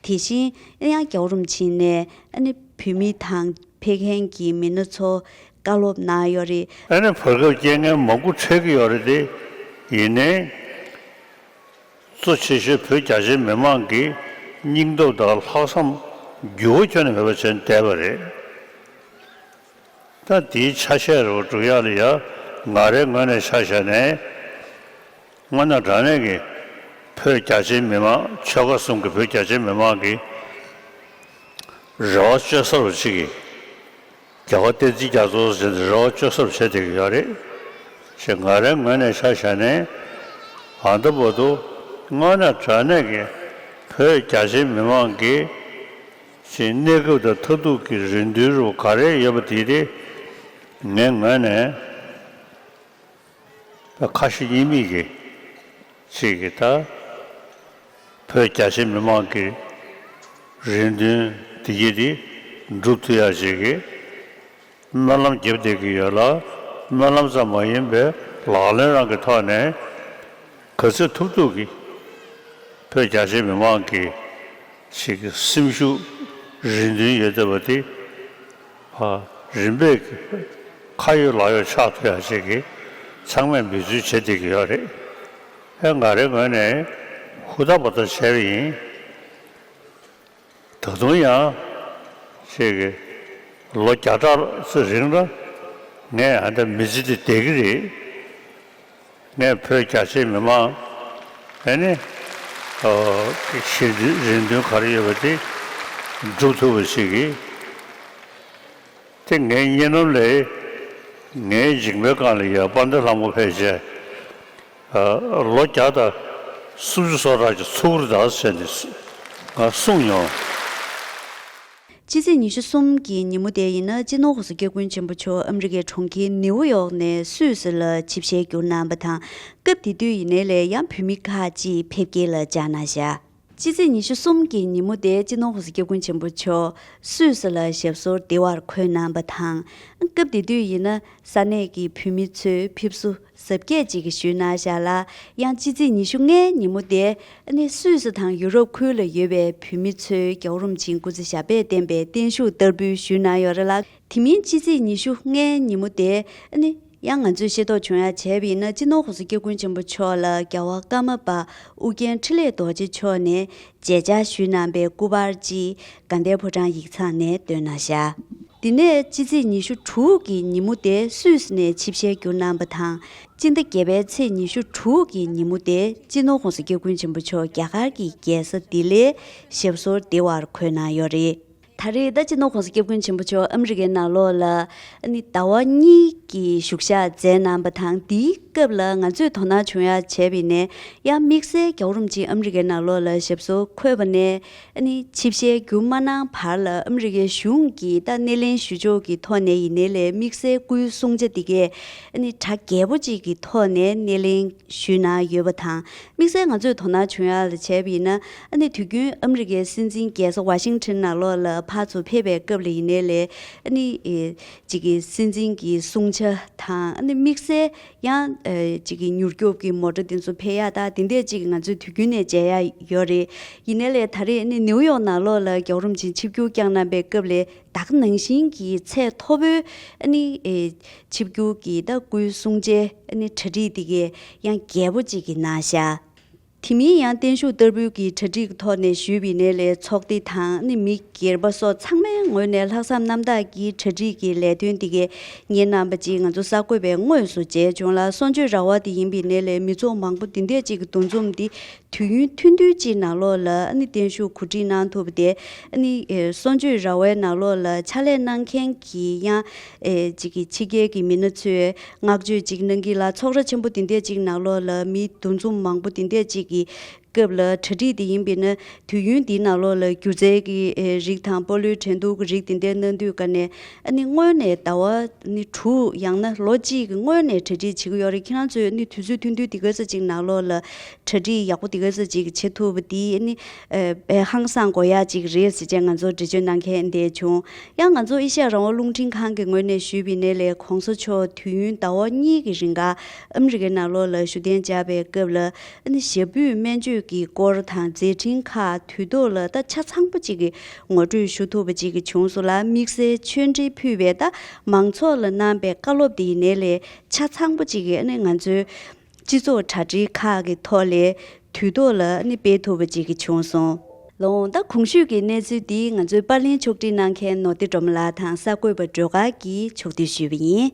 དེ་བཞིན་ཡང་རྒྱལ་བ་རིན་པོ་ཆེ་ནས་ཨ་ནི་བོད་མི་དང་ཕེབས་མཁན་གྱི་མི་སྣ་ཚོ་བཀའ་སློབ་གནང་ཡོད་རེད། ཨ་ནི་བར་སྐབས་རྐྱེན་ངན་མང་པོ་འཕྲད་ཀྱི་ཡོད་རེད་དེ། ཡིན་ནའི། གཙོ་ཆེ་ཤོས་བོད་རྒྱ་ཆེའི་མི་མང་གིས་ སྙིང་སྟོབས་དང་ལྷག་བསམ་འགྱུར་བ་ཁྱོན་ནས་མེད་པ་བྱས་ནས་བསྡད་པ་རེད། ད་དེའི་ཆ་ཤས་རུ་འགྲོ་ཡག་ལ་ཡ། ང་རའི་ངོས་ནས་ཆ་བཞག་ནས། དངོས་གནས་དྲང་གནས་ཀྱི་བོད་རྒྱ་ཆེའི་མི་མང་ཆོལ་ཁ་གསུམ་གྱི་བོད་རྒྱ་ཆེའི་མི་མང་གི་རེ་བ་བཅོལ་ས་རུ་ཅིག་གི་རྒྱལ་བ་བསྟན་འཛིན་རྒྱ་མཚོ་ཟེར་ཏེ་རེ་བ་བཅོལ་ས་རུ་བྱེད་བསྡད་ཀྱི་ཡོད་རེད། ཞེས་ང་རའི་ངོས་ནས་ཆ་བཞག་ནས། ཨ་ད་བར་དུ་དངོས་གནས་དྲང་གནས་ཀྱི་བོད་རྒྱ་ཆེའི་མི་མང་གི་ཅིག་གནས་སྐབས་དང་མཐར་ཐུག་གི་རེ་འདུན་རུ་ག་རེ་ཡོད་པ་དེ་དེ་ངའི་ངོས་ནས། ད་ཁ་ཞེ་གཉིས་མེད་ཀྱི་ཅིག་གི་ད་བོད་རྒྱ་ཆེ་མི་མང་གི་རེ་འདུན་དེ་གྱིས་དེ་འགྲུབ་ཐུབ་ཡ་ཅིག་གི་སྨོན་ལམ་རྒྱབ་བསྡད་ཀྱི་ཡོད་ལ། སྨོན་ལམ་ཙམ་མ་ཡིན་པའི་ལག་ལེན་རང་གི་ཐོག་ནས་ག་ཚོད་ཐུབ་ཐུབ་ཀྱི་བོད་རྒྱ་ཆེ་མི་མང་གི་ཞིག་གི་སེམས་ཤུགས་རེ་འདུན་ཡོད་བསྡད་པ་དེ། ཨ། རིམ་པས་ཁ་ཡོད་ལག་ཡོད་ཆགས་ཐུབ་ཡ་ཞིག་གི་ཚང་མས་འབད་བརྩོན་བྱེད་བསྡད་ཀྱི་ཡོད་རེད། ཨེ། ང་རའི་ངོས་ནས་ཧུར་ཐག་འབད་ཐག་བྱས་པ་ཡིན། ད་དུང་ཡང་ཞིག་གི་ལོ་བརྒྱ་ཕྲག་ཙམ་རིང་ལ་ངས་ཨ་ད་མི་ཚེ་འདི་བསྡད་ཀྱི་རེད། ངས་བོད་རྒྱ་ཆེའི་མི་མང་ཨེ་ནི་ཨོ་གི་ཞེ་འདུན་རེ་འདུན་ག་རེ་ཡོད་པ་དེ་འགྲུབ་ཐུབ་པ་ཞིག་གིས། དེ་ངའི་སྙིང་གནམ་ལས་ངའི་མཇིང་པའི་སྒང་ལ་ཡ་དཔལ་ལྡན་ལྷ་མོ་ཕལ་ཆེར་ཨ་ལོ་བརྒྱ་དང་སུམ་ཅུ་སོ་ཕྲག་ཅིག་ཚུགས་རེད་ད་ཟེར་ནས་ང་གསུངས་མྱོང་། ཕྱི་ཚེས་ཉི་ཤུ་གསུམ་གྱི་ཉིན་མོ་དེ་ཡིན་ན་སྤྱི་ནོར་༸གོང་ས་༸སྐྱབས་མགོན་ཆེན་པོ་མཆོག་ཨ་མི་རི་ཀའི་གྲོང་ཁྱེར་ནེའུ་ཡོག་ནས་སུད་སི་ལ་ཆིབས་ཞལ་བསྒྱུར་གནང་བ་དང་། སྐབས་དེ་དུས་ཡིན་ནའི་ལས་ཡང་བོད་མི་ཁག་ཅིག་ཕེབས་སྐྱེལ་ལ་བཅར་གནང་བཞག་ཕྱི་ཚེས་ཉི་ཤུ་གསུམ་གྱི་ཉིན་མོ་དེ་སྤྱི་ནོར་༸གོང་ས་༸སྐྱབས་མགོན་ཆེན་པོ་མཆོག་སུད་སི་ལ་ཞབས་སོར་བདེ་བར་འཁོད་གནང་བ་དང་། སྐབས་དེ་དུས་ཡིན་ན་ས་གནས་ཀྱི་བོད་མི་ཚོས་ཕེབས་བསུ་གཟབ་རྒྱས་ཅིག་ཞུས་གནང་བཞག་ལ། ཡང་ཕྱི་ཚེས་ཉི་ཤུ་ལྔའི་ཉིན་མོ་དེ་ཨ་ནི་སུད་སི་དང་ཡུ་རོབ་ཁུལ་ལ་ཡོད་པའི་བོད་མི་ཚོས་རྒྱལ་བ་རིན་པོ་ཆེའི་སྐུ་ཚེ་ཞབས་པད་བརྟན་པའི་བརྟན་བཞུགས་བསྟར་འབུལ་ཞུས་གནང་ཡོད་རེད་ལ། དེ་མིན་ཕྱི་ཚེས་ཉི་ཤུ་ལྔའི་ཉིན་མོ་དེ་ཨ་ནི་ཡང་ང་ཚོས་ཤེས་རྟོགས་བྱུང་ཡ་བྱས་པ་ཡིན་ན། སྤྱི་ནོར་༸གོང་ས་༸སྐྱབས་མགོན་ཆེན་པོ་མཆོག་ལ་རྒྱལ་བ་ཀརྨ་པ་ཨུ་རྒྱན་འཕྲིན་ལས་རྡོ་རྗེ་མཆོག་ནས་མཇལ་བཅར་ཞུས་གནང་པའི་སྐུ་པར་ཅིག་དགའ་ལྡན་ཕོ་བྲང་ཡིག་ཚང་ནས་བཏོན་གནང་བཞག་དེ་ནས་ཕྱི་ཚེས་ཉི་ཤུ་དྲུག་གི་ཉིན་མོ་དེ་སུད་སི་ནས་ཆིབས་ཞལ་བསྒྱུར་གནང་བ་དང་། སྤྱི་ཟླ་བརྒྱད་པའི་ཚེས་ཉི་ཤུ་དྲུག་གི་ཉིན་མོ་དེ་སྤྱི་ནོར་༸གོང་ས་༸སྐྱབས་མགོན་ཆེན་པོ་མཆོག་རྒྱ་གར་གྱི་རྒྱལ་ས་ལྡི་ལིར་ཞབས་སོར་བདེ་བར་འཁོད་གནང་ཡོད་རེད། ད་རེས་ད་སྤྱི་ནོར་༸གོང་ས་༸སྐྱབས་མགོན་ཆེན་པོ་མཆོག་ཨ་མི་རི་ཀའི་ནང་ལོགས་ལ་ཨ་ནི་ཟླ་བ་གཉིས་ཀྱི་བཞུགས་ཞག་མཛད་གནང་བ་དང་། འདིའི་སྐབས་ལ་ང་ཚོས་དོ་སྣང་བྱུང་ཡ་བྱས་པ་ཡིན་ནའི་ཡང་དམིགས་བསལ་རྒྱལ་བ་རིན་པོ་ཆེ་ཨ་མི་རི་ཀའི་ནང་ལོགས་ལ་ཞབས་སོར་འཁོད་པ་ནས་ཨ་ནི་ཆིབས་ཞལ་བསྒྱུར་མ་གནང་བར་ལ་ཨ་མི་རི་ཀའི་གཞུང་གིས་ད་སྣེ་ལེན་ཞུ་ཕྱོགས་ཀྱི་ཐོག་ནས་ཡིན་ནའི་ལས་དམིགས་བསལ་སྐུའི་བསྲུང་བྱ་འདི་གས་ཨ་ནི་གྲ་རྒྱས་པོ་ཅིག་གི་ཐོག་ནས་སྣེ་ལེན་ཞུས་གནང་ཡོད་པ་དང་། དམིགས་བསལ་ང་ཚོས་དོ་སྣང་བྱུང་ཡ་ལ་བྱས་པ་ཡིན་ན། ཨ་ནི་དུས་རྒྱུན་ཨ་མི་རི་ཀའི་སྲིད་འཛིན་རྒྱལ་ས་ཝ་ཤིང་ཊོན་ནང་ལོགས་ལ་ཕར་ཚུར་ཕེབས་པའི་སྐབས་ལ་ཡིན་ནའི་ལས་ཨ་ནི་ཨེ་ཅིག་གི་སྲིད་འཛིན་གྱི་བསྲུང་བྱ་དང་། ཨ་ནི་དམིགས་བསལ་ཡང་ཨེ་ཅིག་གི་མྱུར་སྐྱོབ་ཀྱི་མོ་ཊ་དེ་ཚོ་ཕེབས་ཡ་ད་དེ་འདྲས་ཅིག་ང་ཚོས་དུས་རྒྱུན་ནས་མཇལ་ཡ་ཡོད་རེད། ཡིན་ནའི་ལས་ད་རེས་ཨ་ནི་ནེའུ་ཡོག་ནང་ལོགས་ལ་རྒྱལ་བ་རིན་པོ་ཆེ་ཆིབས་བསྒྱུར་བསྐྱངས་གནང་པའི་སྐབས་ལ་ད་ག་ནང་བཞིན་གྱི་ཚད་མཐོ་པོའི་ཨ་ནི་ཨེ་ཆིབས་བསྒྱུར་གྱི་ད་སྐུའི་བསྲུང་བྱའི་ཨ་ནི་གྲ་སྒྲིག་དེ་གས་ཡང་རྒྱས་པོ་ཅིག་གི་གནང་བཞག་དེ་མིན་ཡང་བརྟན་བཞུགས་བསྟར་འབུལ་གྱི་གྲ་སྒྲིག་གི་ཐོག་ནས་ཞུས་པ་ཡིན་ནའི་ལས་ཚོགས་སྡེ་དང་ཨ་ནི་མི་སྒེར་པ་སོགས་ཚང་མའི་ངོས་ནས་ལྷག་བསམ་རྣམ་དག་གིས་གྲ་སྒྲིག་གི་ལས་དོན་དེ་གས་གཉེར་གནང་པ་ཅིག་ང་ཚོ་གསར་འགོད་པས་དངོས་སུ་མཇལ་བྱུང་ལ། གསོལ་མཆོད་ར་བ་དེ་ཡིན་པ་ཡིན་ནའི་ལས་མི་ཚོགས་མང་པོ་དེ་འདྲས་ཅིག་གི་འདུ་འཛོམས་འདི་དུས་ཡུན་ཐུང་ཐུང་ཅིག་ནང་ལོགས་ལ་ཨ་ནི་བརྟན་བཞུགས་གོ་སྒྲིག་གནང་ཐུབ་པ་དེ་ཨ་ནི་ཨེ་གསོལ་མཆོད་ར་བའི་ནང་ལོགས་ལ་ཕྱག་ལས་གནང་མཁན་གྱི་ཡང་ཨེ་ཅིག་གི་ཕྱི་རྒྱལ་གྱི་མི་སྣ་ཚོས་བསྔགས་བརྗོད་ཅིག་གནང་གི་ལ། ཚོགས་ར་ཆེན་པོ་དེ་འདྲས་ཅིག་ནང་ལོགས་ལ་མི་འདུ་འཛོམས་མང་པོ་དེ་འདྲས་ཅིག་གི་སྐབས་ལ་གྲ་སྒྲིག་དེ་ཡིན་པས་ན། དུས་ཡུན་འདིའི་ནང་ལོགས་ལ་སྒྱུ་རྩལ་གྱི་ཨེ་རིགས་དང་སྤོ་ལོའི་འགྲན་བསྡུར་གྱི་རིགས་དེ་འདྲའི་གནང་དུས་ཀ་ནས་ཨ་ནི་དངོས་གནས་ཟླ་བ་ནི་དྲུག་ཡང་ན་ལོ་གཅིག་གི་སྔོན་ནས་གྲ་སྒྲིག་བྱེད་ཀྱི་ཡོད་རེད། ཁྱེད་རང་ཚོས་ཨ་ནི་དུས་ཚོད་ཐུང་ཐུང་དེ་ག་ཙམ་ཅིག་ནང་ལོགས་ལ་གྲ་སྒྲིག་ཡག་པོ་དེ་ག་ཙམ་ཅིག་བྱེད་ཐུབ་པ་དེ་ཨ་ནི་ཨེ་དཔེ་ཧང་སང་དགོས་ཡག་ཅིག་རེད་ཟེར་བྱས་ང་ཚོར་འགྲེལ་བརྗོད་གནང་མཁན་དེ་བྱུང་། ཡང་ང་ཚོ་ཨེ་ཤ་ཡ་རང་དབང་རླུང་འཕྲིན་ཁང་གི་ངོས་ནས་ཞུས་པ་ཡིན་ནའི་ལས་༸གོང་ས་མཆོག་དུས་ཡུན་ཟླ་བ་གཉིས་ཀྱི་རིང་ག་ཨ་མི་རི་ཀའི་ནང་ལོགས་ལ་བཞུགས་གདན་འཇགས་པའི་སྐབས་ལ་ཨ་ནི་ཞབས་པུས་སྨན་བཅོས་ཀྱི་སྐོར་དང་མཛད་འཕྲིན་ཁག་དུས་ཐོག་ལ་ད་ཆ་ཚང་པོ་ཅིག་གི་ངོ་སྤྲོད་ཞུ་ཐུབ་པ་ཅིག་གི་བྱུང་སོང་ལ། དམིགས་བསལ་ཆོས་འབྲེལ་ཕུལ་བའི་ད་མང་ཚོགས་ལ་གནང་པའི་བཀའ་སློབ་དེ་ཡིན་ནའི་ལས་ཆ་ཚང་པོ་ཅིག་གི་ཨ་ནི་ང་ཚོའི་སྤྱི་ཚོགས་གྲ་སྒྲིག་ཁག་གི་ཐོག་ལས་དུས་ཐོག་ལ་ཨ་ནི་སྤེལ་ཐུབ་པ་ཅིག་གི་བྱུང་སོང་། ལོང་ད་གོང་ཞུས་ཀྱི་གནས་ཚུལ་འདི་ང་ཚོའི་པར་ལེན་ཕྱོགས་སྒྲིག་གནང་མཁན་ནོར་བདེ་སྒྲོལ་མ་ལགས་དང་གསར་འགོད་པ་སྒྲོལ་དཀར་གྱིས་ཕྱོགས་བསྡུས་ཞུས་པ་ཡིན།